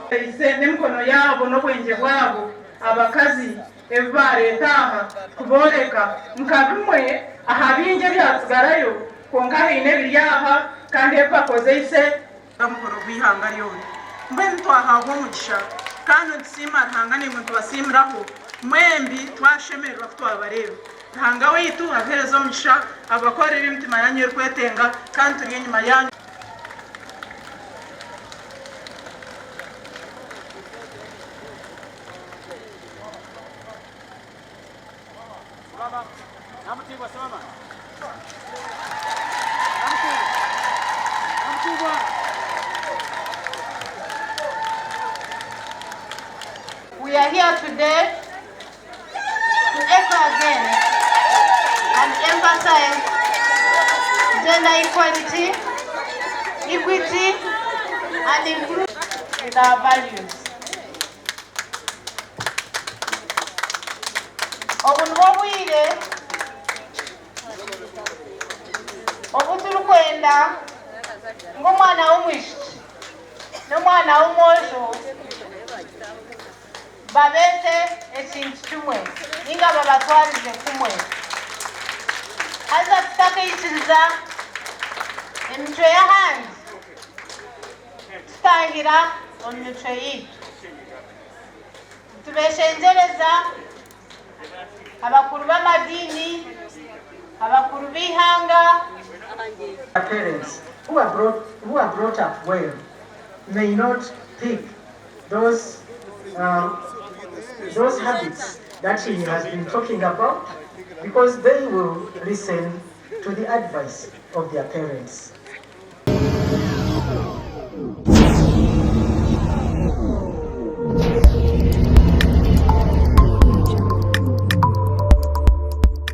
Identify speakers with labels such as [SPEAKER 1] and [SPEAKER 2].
[SPEAKER 1] Baise n'emikono yaabo n'obwengye bwabo abakazi ebi baareeta aha kubooreka nka bimwe aha bingi ebyatsigarayo, kwonka haine ebiri aha kandi ebi bakozeise. Omukoro gw'eihanga ryona. Mbwenu twahaabwa omugisha kandi nitusiima Ruhanga naimwe nitubasiimiraho mwembi twashemererwa ku twabareeba. Ruhanga waitu abihereze omugisha abakorere ebi emitima yaanyu erikwetenga kandi turi enyima yaanyu.
[SPEAKER 2] We are here today to echo again and emphasize gender equality, equity and inclusion with our values. Obu nibwo bwire obu turikwenda ngu omwana w'omwishiki n'omwana w'omwojo babeete ekintu kimwe nainga babatwarize kumwe. Haza tutakaikiriza emicwe y'ahandi kututahira omu micwe yaitu. Nitubeshengyereza abakuru b'amadiini, abakuru b'eihanga.
[SPEAKER 3] Parents who are brought, who are brought up well may not pick those, those habits that he has been talking about because they will listen to the advice of their parents.